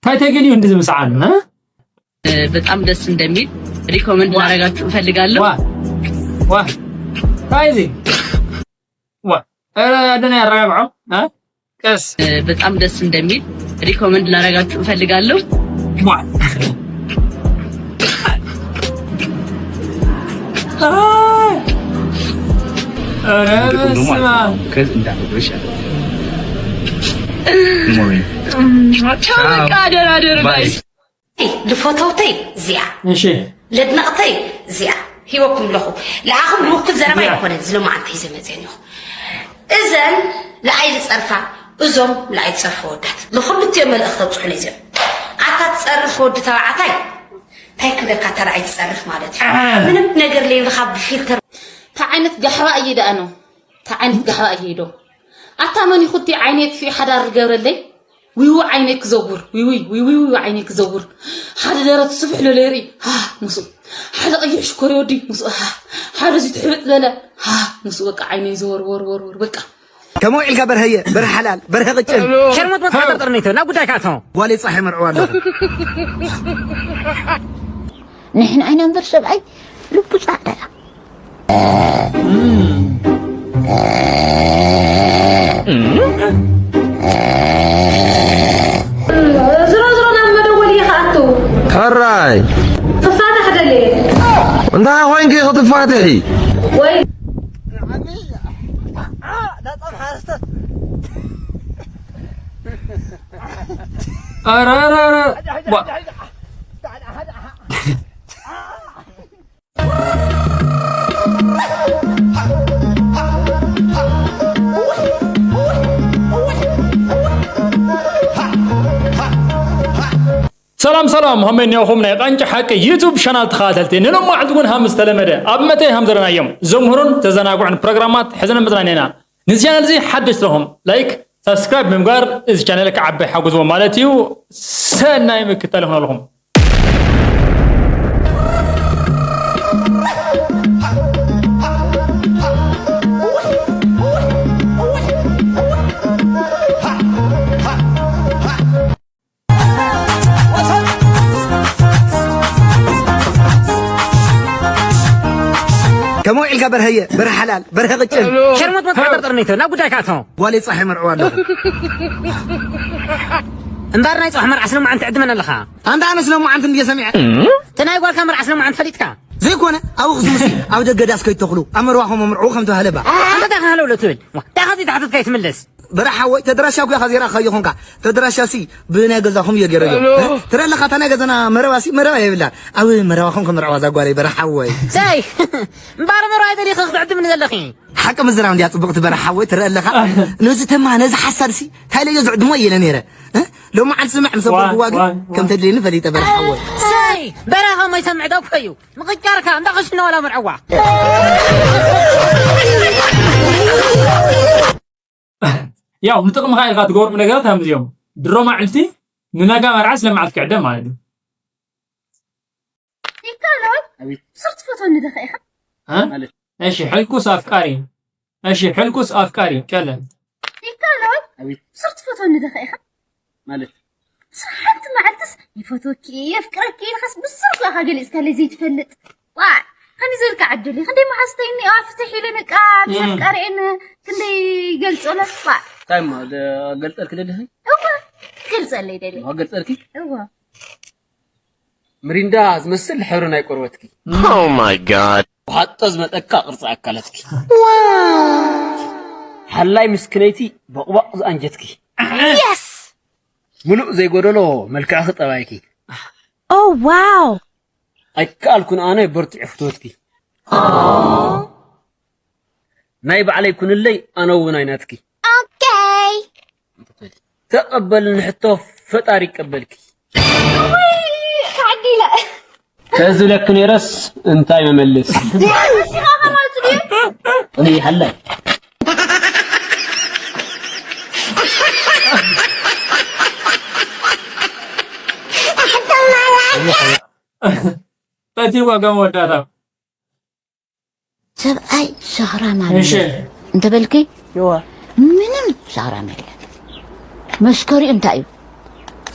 እንታይ ተገን እዩ እንዲ ዝምስዓን እ? በጣም ደስ እንደሚል ሪኮመንድ ላረጋችሁ እፈልጋለሁ። ዋ ዋ ታይዚ ዋ ኧረ አደና ያረጋግዖ እ? ቀስ በጣም ደስ እንደሚል ሪኮመንድ ላረጋችሁ እፈልጋለሁ። ዋ ኧረ በስመ አብ። ከዚህ እንዳትወጣ ይሻላል። ሞሪ። ቻው፣ በቃ ደህና ደሩ ባይ። ጋይስ። ልፈተውተይ እዚኣ እሺ ለድነቕተይ እዚኣ ሂበኩም ኣለኹ። ለኣኹም ልውክል ዘረባ እዚኣ። ኣይኮነን ዝሎማዓንቲ ሒዘ መፅአ እኒኹ። እዘን ለኣይ ዝፀርፋ እዞም ለኣይ ዝፀርፉ ወዳት ልክልትዮ መልእኽቲ ኣብፅሑለይ እዚኦም። ኣታ ትፀርፍ ወዲ ተባዕታይ እንታይ ክብለካ እታ ለኣይ ትፀርፍ ማለት እዩ። ምንም ነገር ለይብልካ ብፊልተር እንታይ ዓይነት ጋሕባ እየ ደኣ ነው እንታይ ዓይነት ጋሕባ እየ ዶ ኣታ መን ይኹቲ ዓይነይ ጥፊኡ ሓዳር ዝገብረለይ ዊዊ ዓይነይ ክዘውር ዊዊ ዊዊ ዊዊ ዓይነይ ክዘውር ሓደ ደረቱ ስፍሕ ለለ ይርኢ ሃ ምስኡ ሓደ ቀይሕ ሽኮር ይወዲ ምስኡ ሃ ሓደ እዚ ትሕብጥ ለለ ሃ ምስኡ በቃ ዓይነይ ዘወር ወር ወር ወር በቃ ከመይ ውዒልካ በርሀየ በርሀ ሓላል በርሀ ቅጭን ሸርሙጥ መጥቃጠርጠር ነይተ ናብ ጉዳይካ ኣቶ ጓለይ ፃሒ መርዕዋ ኣለኹ ንሕና ኢና እምበር ሰብኣይ ልቡ ፃዕዳ እያ ዝሮ ዝሮ ናብ መደወል እየ ክኣቱ ሕራይ ትፋታሕ ደልየ እንታይ ኮይንኪ ክትፋትሒ ወይ ኧረ ኧረ ኧረ ዋ ሰላም ሰላም ሃመይ ኒኹም ናይ ቃንጫ ሓቂ ዩቱብ ቻናል ተኸታተልቲ ንሎማዕንቲ እውን ሃም ዝተለመደ ኣብ መተይ ሃም ዘለናዮም ዘምህሩን ተዘናግዑን ፕሮግራማት ሕዘነ መፅናኒና ንዚ ቻናል እዚ ሓደሽ ስለኹም ላይክ ሳብስክራይብ ብምግባር እዚ ቻናል ክዓበይ ሓግዝዎ ማለት እዩ ሰናይ ምክታል ይኹነልኹም ከመይ ውዒልካ በርሀየ በርሀ ሓላል በርሀ ቅጭን ሸርሙጥ መጥቃጠርጠር ነይተ ናብ ጉዳይካ ኣቶ ጓለይ ፃሒ መርዕዋ ኣለኹ እምበር ናይ ፅባሕ መርዓ ስለማዓንቲ ዕድመን ኣለኻ ኣንታ ኣነ ስለማዓንቲ እንድየ ሰሚዐ እቲ ናይ ጓልካ መርዓ ስለማዓንቲ ፈሊጥካ ዘይኮነ ኣብ ኣኽሱምሲ ኣብ ደገ ዳስ ከይተኽሉ ኣብ መርዋኹም ኣምርዕዉ ከም ተባህለ ባ ኣንታ እንታይ ክሃለውሎ ትብል እንታይ ከዚ ተሓተትካ ይትምለስ በራሕ ሓወይ ተድራሻ ኩያ ከዚራ ከይኹንካ ተድራሻሲ ብናይ ገዛኹም እየ ገይረዮ ትረለኻ እታ ናይ ገዛና መረባሲ መረባ የብላን ኣብ መረባኹም ከምርዕዋ ዛጓለይ በራሕ ሓወይ ሳይ እምባር መረባ ይደሊኸ ክትዕድምኒ ዘለኺ ሓቂ ምዝራብ እንዲያ ፅቡቕቲ በራሕ ሓወይ ትረአ ኣለኻ ነዚ ተማ ነዚ ሓሳድሲ እንታይ ለዮ ዝዕድሞ እየለ ነይረ ሎማዓንቲ ስምዕ ምስ ኣበልክዋ ግን ከም ተድልየኒ ፈሊጠ በራሕ ሓወይ ሳይ በራኻ ማይ ሰምዕ ዶ እኮ እዩ ምቕጫርካ እንዳ ኸሽነ ዋላ መርዕዋ ያው ንጥቕምኻ ኢልካ ትገብሮም ነገራት ከምዚ እዮም ድሮ ማዕልቲ ንነጋ መርዓ ስለመዓልቲ ክዕደም ማለት እዩ ይካሎን ስርት ፎቶኒ ደኸ ኢኻ እሺ ሕልኩስ ኣፍቃሪ እሺ ሕልኩስ ኣፍቃሪ ቀለ ይካሎን ስርት ፎቶኒ ደኸ ኢኻ ማለት ሓንቲ መዓልትስ ይፈትወኪ የፍቅረኪ ኢልካስ ብስርኩ ኢኻ ገሊፅካለይ ዘይትፈልጥ ዋይ ከመይ ዝበልካ ዕድል እዩ ክንደይ መሓዝተይ እኒኣዋ ፍትሕ ኢለን እቃ ንፍቃርኤን ክንደይ ይገልፆለን ዋይ እንታይ እሞ ገልፀልኪ ደሊኺ እወ ክገልፀለይ ደልየ ክገልፀልኪ እወ ምሪንዳ ዝመስል ሕብሪ ናይ ቆርበትኪ Oh my god ብሓጦ ዝመጠካ ቅርፂ ኣካላትኪ ሓላይ ምስክነይቲ ቦቕባቕ ዝኣንጀትኪ Yes! ምሉእ ዘይጎደሎ መልክዕኺ ጠባይኪ Oh wow! ኣይከኣልኩን ኣነ በርቲዑ ፍትወትኪ ናይ ባዕለይ ኩንለይ ኣነ እውን ኣይናትኪ Okay! ተቐበልኒ ሕቶ ፈጣሪ ይቀበልኪ ውይ ተዓዲለ ከዝብለኪ ነይረስ እንታይ መመልስ ንስኻ ማለት ድዩ እኔ ሃላይ ፈቲዋ ጋር መወዳታ ሰብኣይ ሰኽራም ኣሎ እንተበልኪ ምንም ሰኽራም የለን። መስከሪኡ እንታይ እዩ?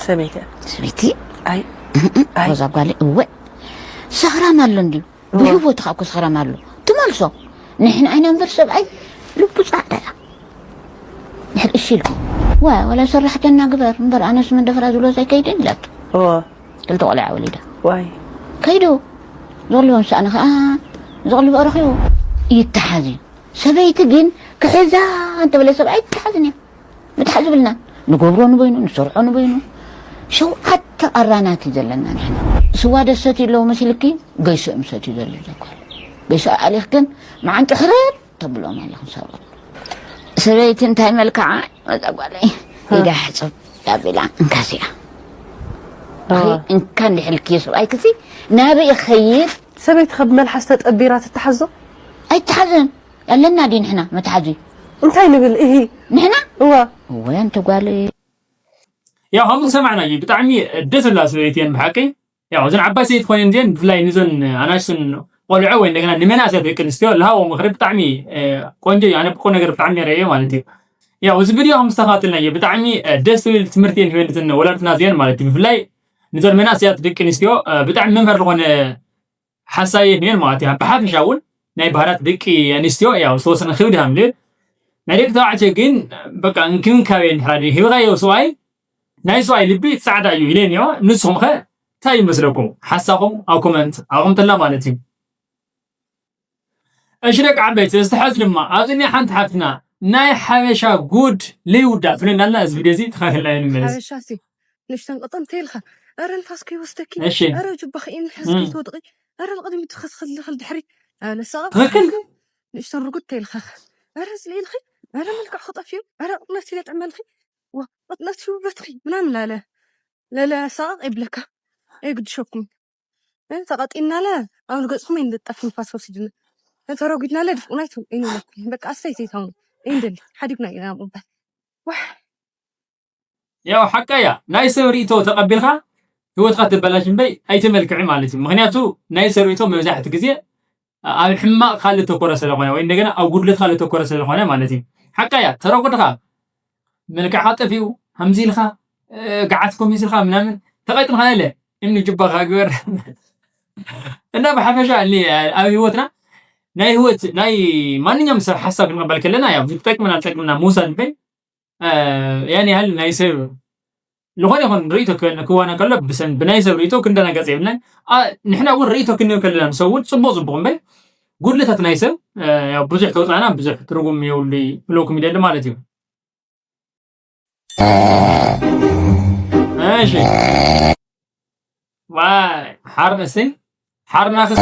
ሰበይቲ። ሰበይቲ ኣይ ኣይ ሮዛ ጓለይ እወ ሰኽራም ኣሎ እንድዩ ብህይወትኻ እኮ ሰኽራም ኣሎ ትመልሶ ንሕና ኣይና እምበር ሰብኣይ ልቡ ፃዕዳ እያ ድሕር እሺ ኢልኩም ዋ ወላ ሰራሕተና ግበር እምበር ኣነስ መደፈራ ዝብሎ ኣይከይድን ኢላቶ እወ ክልተ ቆልዓ ወሊዳ ዋይ ከይዱ ዘቕልቦ ንሳእኒ ከዓ ዘቕልቦ ረኺቡ ይተሓዝ እዩ ሰበይቲ ግን ክሕዛ እንተበለ ሰብኣይ ይተሓዝን እያ ምትሓዝ ዝብልና ንገብሮ ንበይኑ ንሰርሖ ንበይኑ ሸውዓተ ኣራናት እዩ ዘለና ንሕና ስዋ ደሰት ኣለዉ መሲልኪ ገይሶ ምሰት እዩ ዘሎ ዘኳል ገይሶ ኣሊኽ ግን መዓንጡ ሕረር ተብሎም ኣለኹም ሰባት ሰበይቲ እንታይ መልክዓ መዛ ጓለይ ኢዳ ሕፅብ ዳቢላ እንካሲያ እንካ እንድሕልክዮ ሰብኣይክሲ ናበይ ይኸይድ ሰበይቲ ከብ መልሓስ ተጠቢራ ትተሓዞ ኣይተሓዘን ኣለና ድዩ ንሕና መትሓዚ እንታይ ንብል እሂ ንሕና እዋ እወ ኣንቲ ጓል ያው ከምኡ ዝሰማዕናዮ ብጣዕሚ ደስ ዝብላ ሰበይቲ እየን ብሓቂ ያው እዘን ዓባይ ሰበይቲ ኮይነን እዚአን ብፍላይ ንዞን ኣናሽቱን ቆልዑ ወይ እንደገና ንመናእሰያት ደቂ ኣንስትዮ ልሃቦ ምኽሪ ብጣዕሚ ቆንጆ እዩ ኣነ ብቁ ነገር ብጣዕሚ ነረዮ ማለት እዩ ያው እዚ ቪድዮ ከም ዝተኸታተልናዮ ብጣዕሚ ደስ ዝብል ትምህርቲ እየን ሂበን እተን ወላድትና እዚአን ማለት እዩ ብፍላይ ንዞን መናእሰያት ደቂ ኣንስትዮ ብጣዕሚ መምሃር ዝኾነ ሓሳብ እየን ማለት እዩ። ብሓፈሻ እውን ናይ ባህርያት ደቂ ኣንስትዮ ያው ዝተወሰነ ክብድ ሃምልል ናይ ደቂ ተባዕትዮ ግን በቃ እንክብካቤ እንድሕራ ሂብኻዮ ሰብኣይ ናይ ሰብኣይ ልቢ ፃዕዳ እዩ ኢለን እዮ ንስኹም ኸ እንታይ ይመስለኩም ሓሳኹም ኣብ ኮመንት ኣቕምጥልና ማለት እዩ እሺ ደቂ ዓበይቲ ዝተሐዝ ድማ ኣብዚ ናይ ሓንቲ ሓፍትና ናይ ሓበሻ ጉድ ለይውዳእ ትብለና ኣላ እዚ ቪድዮ እዚ ተኸታተልና ንመለስ ሓበሻ ንእሽተን ቅጥን ተይልካ፣ ኧረ ንፋስ ከይወስደኪ፣ እሺ። ኧረ ጅባኺ እምኒ ሕዝ እም። ከይትወድቒ፣ ኧረ ንቕድሚት ትኸስኸሊ ለኸል ድሕሪት፣ ኣለ ሰቐቕ ትኽክል። ንእሽተን ርጉድ ተይልካ፣ ኧረ ዝልኢልኺ፣ ኧረ መልክዕኺ ጠፊኡ፣ ኧረ ቅጥነትኪ ለጥዕመልኺ፣ ዋ ቅጥነትኪ ውበትኪ ምናምን ኣለ ለለ ሰቐቕ ይብለካ፣ ኣይግድሸኩም። ተቐጢናለ ኣብ ገጽኹም ኣይንልጠፍ ንፋስ ወሲድና ተረጉድናለ ድፍኡና ኣይትብሉ ኣይንብለኩም በቃ ኣስተይ ዘይታሙ ኣይንደሊ ሓዲግና ኢና ምባል ዋሕ ያው ሓቃ እያ ናይ ሰብ ርእቶ ተቐቢልካ ህይወትካ ትበላሽ እምበይ ኣይተመልክዕ ማለት እዩ ምክንያቱ ናይ ሰብ ርእቶ መብዛሕቲ ግዜ ኣብ ሕማቕ ካልእ ተኮረ ስለኾነ ወይ እንደገና ኣብ ጉድለት ካልእ ተኮረ ስለኾነ ማለት እዩ ሓቃ እያ ተረጉድካ መልክዕካ ጠፊኡ ሃምዚ ኢልካ ገዓት ኮሚስልካ ምናምን ተቐጥንካ የለ እምኒ ጅባኻ ግበር እና ብሓፈሻ ኣብ ህይወትና ናይ ህይወት ናይ ማንኛውም ሰብ ሓሳብ ክንቐበል ከለና ያው ዝጠቅምና ዝጠቅምና ምውሳድ እምበር ያን ያህል ናይ ሰብ ዝኾነ ይኹን ርእቶ ክህበና ክዋና ከሎ ብሰን ብናይ ሰብ ርእቶ ክንደናገጽ የብልናን ንሕና እውን ርእቶ ክንህብ ከለና ንሰብ እውን ጽቡቕ ጽቡቕ እምበር ጉድለታት ናይ ሰብ ብዙሕ ተውፃና ብዙሕ ትርጉም የብሉ ይብለኩም ይደሊ ማለት እዩ እሺ ዋይ ሓርነስቲ ሓርና ክስ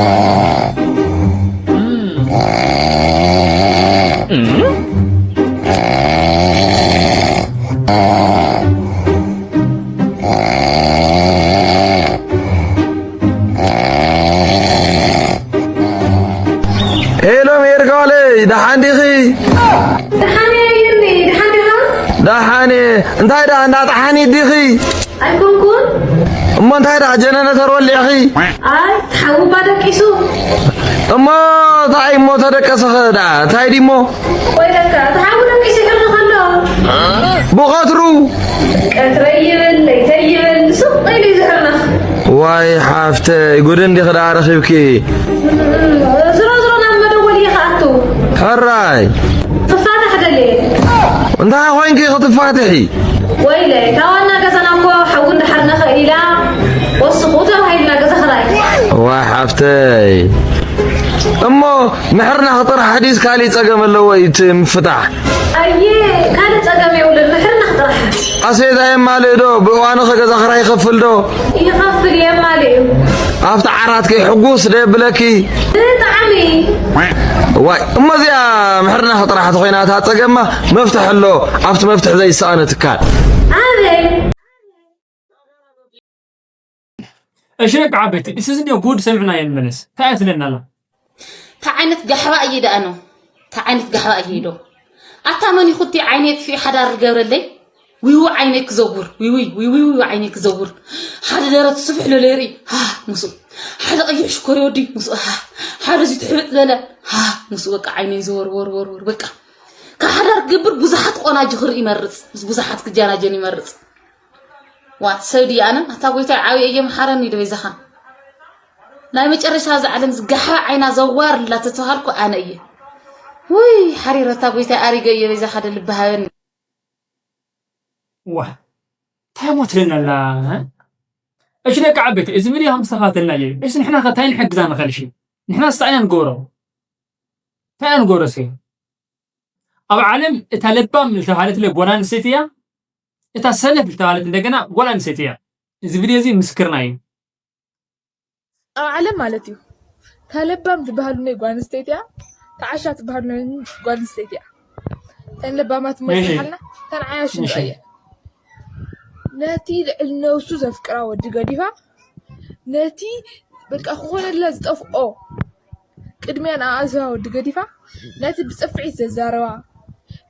ሄሎ ሜርጋለይ ደሓን ዲኺ? ደሓን እየ ዩኒ፣ ደሓን ዲኻ? ደሓን እየ። እንታይ ደኣ እንዳጠሓኒት ዲኺ? ኣይኮንኩን። እሞ እንታይ ደኣ ጀነረተር ወሊዕኺ? ኣይ፣ ተሓውባ ደቂሱ። እሞ እንታይ እሞ ተደቀሰኸ ደኣ? እንታይ ድሞ? ቆይለካ፣ ተሓውባ ደቂሱ ይሕርኽ ኣሎ። ብቐትሩ? ቀትረይ ይብል፣ ለይተይ ይብል፣ ስቕ ኢሉ እዩ ዝሕርኽ። ዋይ ሓፍተይ፣ ጉድ እንዲኺ ደኣ ረኺብኪ። ዝሮ ዝሮ ናብ መደወል እየ ክኣቱ። ሕራይ። ክፋታሕ ደልየ። እንታይ ኮይንኪ ክትፋትሒ? ወይለ፣ እታ ዋና ገዛና እኮ ሓዊ እንዳሓርነኸ ኢላ ወስኹ ተባሂልና ገዛ ኽራይ። ዋይ ሓፍተይ። እሞ ምሕርናኽ ጥራሕ ድዩስ ካሊእ ጸገም ኣለዎ እቲ ምፍታሕ? ኣየ፣ ካልእ ጸገም የብሉን፣ ምሕርናኽ ጥራሕ። ኣስቤዛ የማልእ ዶ? ብእዋኑ ኸ ገዛ ኽራይ ይኸፍል ዶ? ይኸፍል፣ የማልእ እዩ። ኣብቲ ዓራትኪ ሕጉስ ዶ የብለኪ? ብጣዕሚ። ዋይ፣ እሞ እዚኣ ምሕርናኽ ጥራሕ ተኾይና እታ ጸገማ መፍትሒ ኣሎ፣ ኣብቲ መፍትሒ ዘይሰኣነ ትካል። ኣበይ? እሺ ደቂ ዓበይቲ፣ እስዚ እንዲዮ ጉድ ሰሚዕናዮ ንመለስ። እንታይ እያ ትብለና ኣላ? እንታይ ዓይነት ጋሕባ እዩ ደኣ ነው? እንታይ ዓይነት ጋሕባ እዩ ዶ? ኣታ መን ይኹቲ ዓይነይ ጥፊኡ ሓዳር ዝገብረለይ? ዊዊ ዓይነይ ክዘውር፣ ዊዊ፣ ዊዊ፣ ዊዊ ዓይነይ ክዘውር። ሓደ ደረቱ ስፍሕ ኢሉ ይርኢ፣ ሃ፣ ምስኡ። ሓደ ቀይሕ ሽኮር ይወዲ፣ ምስኡ፣ ሃ። ሓደ እዚ ትሕብጥ ዝበለ፣ ሃ፣ ምስኡ በቃ ዓይነይ ዘወር፣ ወር፣ ወር፣ ወር፣ በቃ። ካብ ሓዳር ክገብር ብዙሓት ቆናጁ ክርኢ ይመርጽ፣ ምስ ብዙሓት ክጀናጀን ይመርጽ። ዋ ሰብ ድየ ኣነ ኣታ ጎይታይ ዓብየ እየ ምሓረኒ ዶ በይዛኻ ናይ መጨረሻ እዛ ዓለም ዝጋሕባ ዓይና ዘዋር ላ ተተባሃልኩ ኣነ እየ። ውይ ሓሪረ ኣታ ጎይታይ ኣሪገ እየ በይዛኻ ዶ ልቢ ሃበኒ። ዋ እንታይ ሞት ለናላ። እሺ ደቂ ዓበይቲ እዚ ቪድዮ ከም ዝተኻተልና እዩ። እሺ ንሕና ከ እንታይ ንሕግዛ ንኽእል? እሺ ንሕና ስታይ ኢና ንገብሮ? እንታይ ኢና ንገብሮ እስኪ? ኣብ ዓለም እታ ለባም ዝተባህለት ለ ጓል ኣንስተይቲ እያ። እታ ሰነፍ ዝተባህለት እንደገና ጓል ኣንስተይቲ እያ። እዚ ቪድዮ እዚ ምስክርና እዩ። ኣብ ዓለም ማለት እዩ እታ ለባም ትበሃሉ ናይ ጓል ኣንስተይቲ እያ። እታ ዓሻ ትበሃሉ ናይ ጓል ኣንስተይቲ እያ። እተን ለባማት እሞ እሺ። ይስሓልና እተን ዓያሹ እሺ። ንረኣየ ነቲ ልዕሊ ነብሱ ዘፍቅራ ወዲ ገዲፋ ነቲ በቃ ክኾነላ ዝጠፍኦ ቅድሚያ ንኣእዝዛ ወዲ ገዲፋ ነቲ ብፅፍዒት ዘዛረባ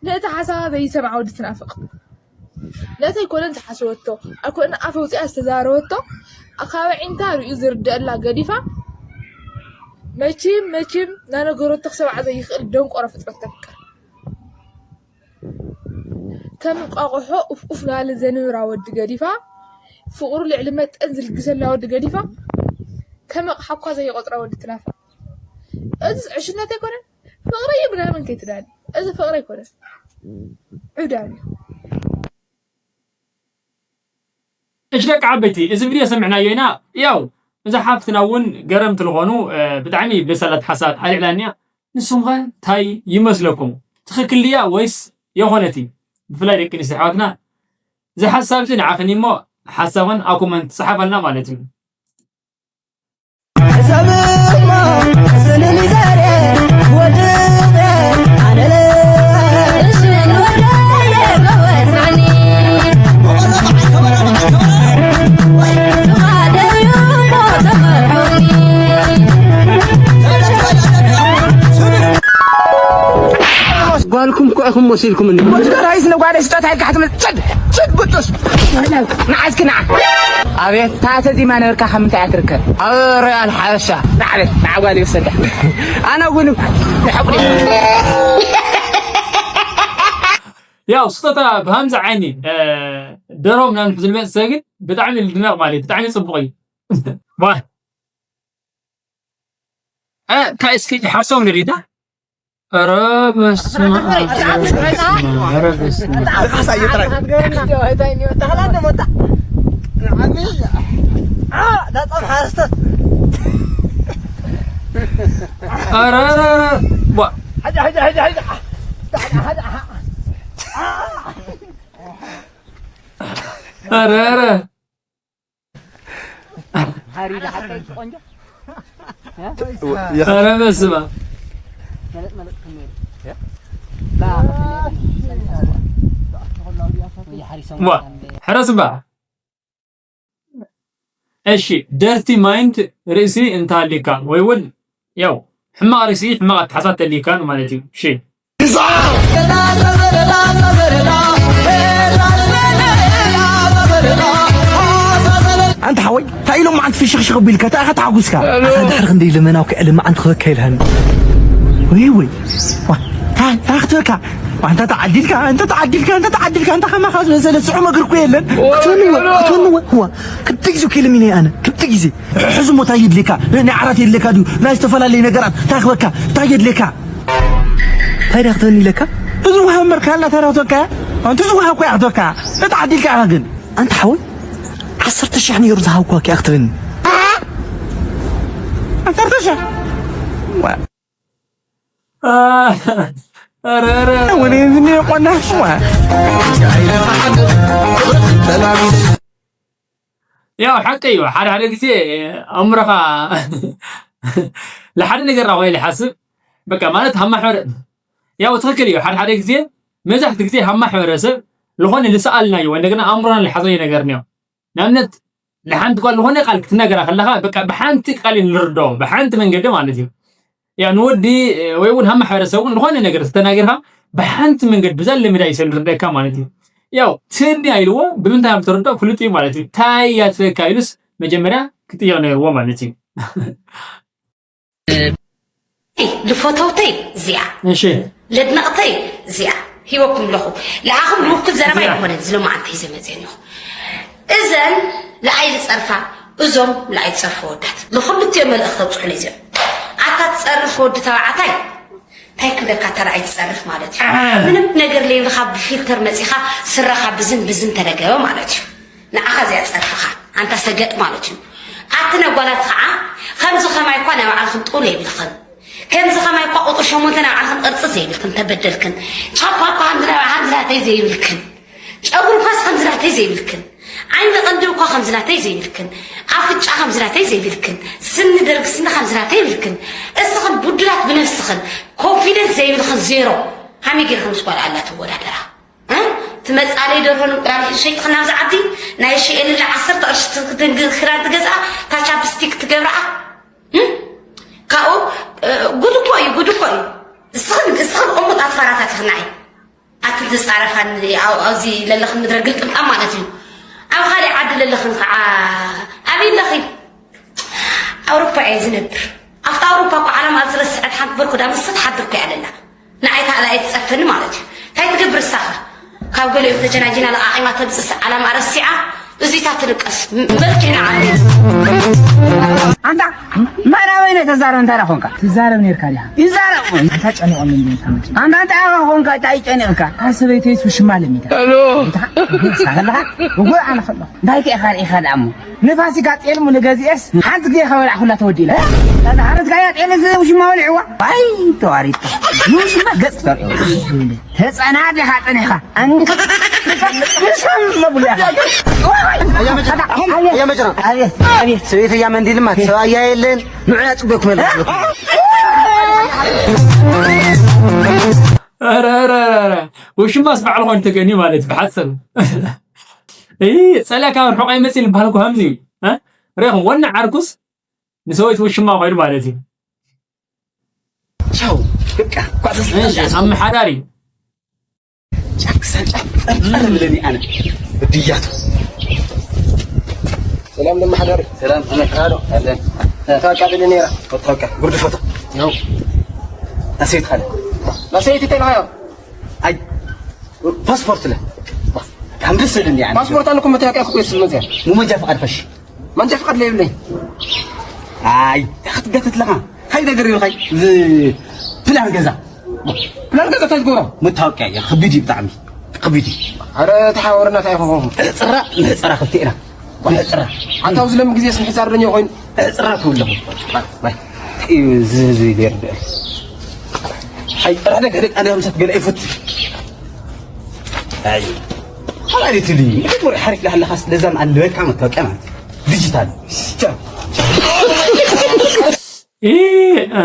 ነቲ ሓሳባ ዘይሰምዓ ወዲ ትናፍቕ ነቲ ኣይኮነን ዝሓሰበቶ ኣይኮነ ኣፍ ኣውፂኣ ዝተዛረበቶ ኣኻበ ዒንታ ርእዩ ዝርደአላ ገዲፋ መችም መችም ናነገረቶ ክሰብዓ ዘይኽእል ደንቆሮ ፍጥረት ተፍቅር ከም እንቋቑሖ ኡፍ ኡፍ ናበለ ዘንብራ ወዲ ገዲፋ ፍቕሩ ልዕሊ መጠን ዝልግሰላ ወዲ ገዲፋ ከም ኣቕሓ እኳ ዘይቆፅራ ወዲ ትናፍቕ። እዚስ ዕሽነት ኣይኮነን? ፍቕሪ እዩ ምናምን ከይትዳኒ። እዚ ፍቕሪ ኣይኮነን። ዕዳኒ። እሺ ደቂ ዓበይቲ እዚ ቪድዮ ሰሚዕናዮ ኢና። ያው እዛ ሓፍትና እውን ገረምቲ ዝኾኑ ብጣዕሚ በሳላት ሓሳባት ኣልዒላኒያ። ንስኹም ከ እንታይ ይመስለኩም? ትኽክል ድያ ወይስ የኾነት እዩ? ብፍላይ ደቂ ኣንስትዮ ኣሕዋትና እዚ ሓሳብ እዚ ንዓኽን እሞ ሓሳብን ኣብ ኮመንት ጸሓፋልና ማለት እዩ። ሰብማ ስንኒ ዘሬ ወድቤ ኣነለ ጓልኩም እኮ ኢኹም ወሲድኩምኒ። ወዲ ራይስ ንጓለይ ስጦታ ኢልካ ክትብል ጽድ ጽድ ብጡሽ ንዓስኪ ንዓ ኣቤት ታተ ዚማ ነበርካ ካብ ምንታይ እያ ትርከብ ኣብ ሮያል ሓበሻ ንዓቤት ንዓ ጓል ይወሰዳ ኣነ እውን ብሕቁ ያው ስጦታ ብሃምዚ ዓይኒ ደርሆ ምናምን ሕዝል መፅሰ ግን ብጣዕሚ ልድነቕ ማለት እዩ ብጣዕሚ ፅቡቕ እዩ ዋ እንታይ እስኪ ሓሶም ንሪዳ ኧረ በስመ ኣብ ኧረ በስመ ኣብ ኧረ ኧረ ኧረ ዋ ኧረ ኧረ ኧረ በስመ ኣብ ዋ ሕረስ እምባ እሺ ደርቲ ማይንድ ርእሲ እንተሃልዩካ ወይ እውን ያው ሕማቕ ርእሲ ሕማቕ ኣተሓሳብ ተልዩካ ማለት እዩ እሺ ኣንታ ሓወይ እንታይ ኢሎም መዓንቲ ፍሽኽሽኽ ኣቢልካ እንታይ ኢኻ ተሓጒስካ ኣታ ድሕሪ ክንደይ ልመናው ክዕሊ መዓንቲ ክበካ ኢልሃኒ ወይ ወይ ዋ እንታይ እንታይ ክትበካ ዋ እንተ ተዓዲልካ እንተ ተዓዲልካ እንተ ተዓዲልካ እንተ ከማኻ ዝበሰለ ስዑም እግሪ እኮ የለን ክትወንዎ ክትወንዎ ዋ ክልተ ግዜ እኮ ኢለሚነ ኣነ ክልተ ግዜ ሕዚ እሞ እንታይ የድልየካ ናይ ዓራት የድልየካ ድዩ ናይ ዝተፈላለየ ነገራት እንታይ ክበካ እንታይ የድልየካ እንታይ ድያ ክትበኒ ኢለካ እዚ ውሃ መርካላ እንታይ ክትበካ ኣንቲ እዚ ውሃ እኮ እያ ክትበካ እንተ ተዓዲልካ ኢኻ ግን ኣንታ ሓወይ ዓሰርተ ሽሕ ነይሩ ዝሃብኳ ኪኣ ክትብኒ ዓሰርተ ሽሕ ኧረ ኧረ ወደ እዝኒ ቆናሽ ያው ሓቂ እዩ ሓደ ሓደ ግዜ ኣእምሮኻ ለሓደ ነገር ራኾ ይልሓስብ በቃ ማለት ሃማ ሕበረ ያው ትኽክል እዩ ሓደ ሓደ ግዜ መብዛሕትኡ ግዜ ሃማ ሕብረተሰብ ዝኾነ ልሰኣልናዮ ወይ እንደገና ኣእምሮና ልሓዘዮ ነገር እኒኦ ንኣብነት ንሓንቲ ጓል ዝኾነ ቃል ክትነገራ ከለኻ በቃ ብሓንቲ ቃል ንርድኦ ብሓንቲ መንገዲ ማለት እዩ ያ ንወዲ ወይ እውን ሃማ ሕብረተሰብ እውን ዝኾነ ነገር ዝተናገርካ ብሓንቲ መንገዲ ብዛ ለሚዳ እዩ ሰብ ዝርደካ ማለት እዩ ያው ትንያ ኢልዎ ብምንታይ ኣብ ተረድኦ ፍሉጥ እዩ ማለት እዩ ታይ እያ ትበካ ኢሉስ መጀመርያ ክጥየቕ ነይርዎ ማለት እዩ ልፈተውተይ እዚኣ እሺ ለድነቕተይ እዚኣ ሂበኩም ኣለኹ ለኣኹም ልውክል ዘረባ ኣይኮነን ዝለማዓንተ ሒዘ መፅአ እኒኹ እዘን ንኣይ ዝጸርፋ፣ እዞም ንኣይ ዝጸርፉ ወዳት ንኽልቲኦም መልእኽቲ ተብጽሑለይ እዚኦም። ኣታ ትጸርፍ ወዲ ተባዕታይ እንታይ ክብለካ፣ ተራኣይ ትጸርፍ ማለት እዩ። ምንም ነገር ለይብልኻ ብፊልተር መጺኻ ስረኻ ብዝን ብዝን ተደገበ ማለት እዩ። ንዓኻ እዚኣ ጸርፍኻ ኣንታ ሰገጥ ማለት እዩ። ኣቲ ነጓላት ኸዓ ከምዚ ኸማይ እኳ ናይ ባዕልኽን ጡል የብልኽን። ከምዚ ኸማይ እኳ ቁጥር ሸሞንተ ናይ ባዕልኽን ቅርጺ ዘይብልክን፣ ተበደልክን። ቻፓ እኳ ከምዚ ናይ ባዕልኽን ዝላተይ ዘይብልክን። ጨጉሪ ኳስ ከምዚ ናተይ ዘይብልክን፣ ዓይኒ ቅንድብ እኳ ከምዚ ናተይ ዘይብልክን፣ ኣፍጫ ከምዚ ናተይ ዘይብልክን፣ ስኒ ደርጊ ስኒ ከምዚ ናተይ ይብልክን። እስኽን ቡዱላት ብነብስኽን፣ ኮንፊደንስ ዘይብልኽን ዜሮ። ከመይ ጌርክን ምስ ጓል ኣላ ትወዳደራ? እ? ትመጻለይ ደርሆን እንቁላሊሕን ሸይጥኽን ናብዚ ዓዲ፣ ናይ ሺኤል ለ ዓሰርተ ቅርሺ ትክድን ክዳን ትገዝኣ፣ እታ ቻፕስቲክ ትገብርኣ። እ? ካብኡ፣ እ፣ ጉድ እኮ እዩ፣ ጉድ እኮ እዩ። እስኽን፣ እስኽን ቅሙጣት ፋራታት ኢኽን ንዓይ። ኣቲ ዝጻረፋኒ ኣብ-፣ ኣብዚ ለለኽን ምድረ ግልጥምጣም ማለት እዩ። ኣብ ካልእ ዓዲ ለለኽን ከዓ ኣበይ ኣለኺ? ኣውሮፓ እየ ዝነብር። ኣብታ ኣውሮፓ እኮ ዓለም ኣብ ዝረስዐት ሓንቲ በርኩዳ ምስ ትሓድር እኮ እያ ለላ። ንዓይ ታላ እየ ትጸፈኒ ማለት እዩ። እንታይ ትገብር እሳኻ? ካብ ገሊኦም ተጀናጂና ለቓቒማ ተምጽስ ዓላማ ረሲዓ እዚታ ትድቀስ። በልኪ ንዓ። ኣንታ ማራ ወይነ ተዛረብ እንታይ ደኣ ኾንካ? ትዛረብ ነርካ ዲኻ? ይዛረብ ወይ? ኣንታ ጨኒቖም እንዲም ተመጭ። ኣንታ እንታይ ደኣ ኾንካ? እንታይ ጨኒቕካ? እታ ሰበይተይስ ውሽማ ለሚዳ። ኣንታ ሳኸለኻ? እጎ ኣነ ከሎ። እንታይ ከ ኢኻ ርኢኻ ደኣ እሞ? ንፋሲካ ጤል ሙ ንገዚኤስ ሓንቲ ግዜ ከበልዓ ኩላ ተወዲእላ። እዛ ሓረስካያ ጤል እዚ ውሽማ ወሊዕዋ። ኣይ ተዋሪድካ። ንውሽማ ገጽ ክተርእዮ። ተጸናዲኻ ጸኒሕካ። ኣንክ-፣ ንሰም መብልያ። ኣያ መጨና። ኣያ መጨና። ኣቤት፣ ኣቤት። ሰበይተያ መንዲልማ ሰብኣያ የለን። ንዑ ያጽበኩም የለን። ኧረ፣ ኧረ፣ ኧረ፣ ኧረ። ውሽማስ ባዕሉ ኮይኑ ተገንዩ ማለት ብሓጽር። እይ፣ ጸሊያ ካብ ርሑቕ ኣይመጽእን ይበሃል እኮ ከምዚ እዩ። እ? ርኢኹም፣ ወኒ ዓርኩስ ንሰበይቱ ውሽማ ኮይኑ ማለት እዩ። ቻው፣ በቃ፣ እኳ ተስ-፣ እሺ፣ ኣመሓዳሪ። ጫክ ሳጫ ጸርጸር ብለኒ ኣነ። ብድያቱ። ሰላም ለመሓዳሪ። ሰላም፣ ከመይ ሓሎ? ኣለን። ታቃ ደለ ነይራ። ታቃ፣ ጉርድ ፎቶ። ያው። ኣሰይት ኻለ። ኣሰይት ተልኻዮ። ኣይ፣ ፓስፖርት ለ። ካም ደስ ይለኒ፣ ያኒ። ፓስፖርት ኣለኩም፣ መታወቂያ ክቆይ ስል መዚያ። ሙመጃ ፍቃድ ፈሽ። መንጃ ፍቃድ ለይብለይ። ኣይ፣ ክትገትት ለኻ። እንታይ ነገር ይልኻይ? ዝ-፣ ፕላን ገዛ። ፕላን ገዛ እንታይ ትገብሮ? መታወቂያ እያ። ከቢድ እዩ ብጣዕሚ። ከቢድ እዩ። ኣረ ተሓወርና እንታይ ይኸውን? ዕፅራ፣ ንዕፅራ ክልተ ኢና። ንዕፅራ። ኣንታ ኣብዚ ለም ግዜ ስንሒ ዛርደኛ ኮይኑ። ዕፅራ ክብለኹ። ባይ። እዩ ዝ-፣ ዝ-፣ ይርድእ። ኣይ፣ ጥራሕ ደገ ደቂ ኣንስትዮ ምሳት ገለ ይፉት። ኣይ። ሓላል ትልኝ። መጀመርያ ሓሪፍ ለሃለኻስ ለዛም ኣለበካ መታወቂያ ማለት እዩ። ዲጂታል። ቻው። ይህ፣ እ፣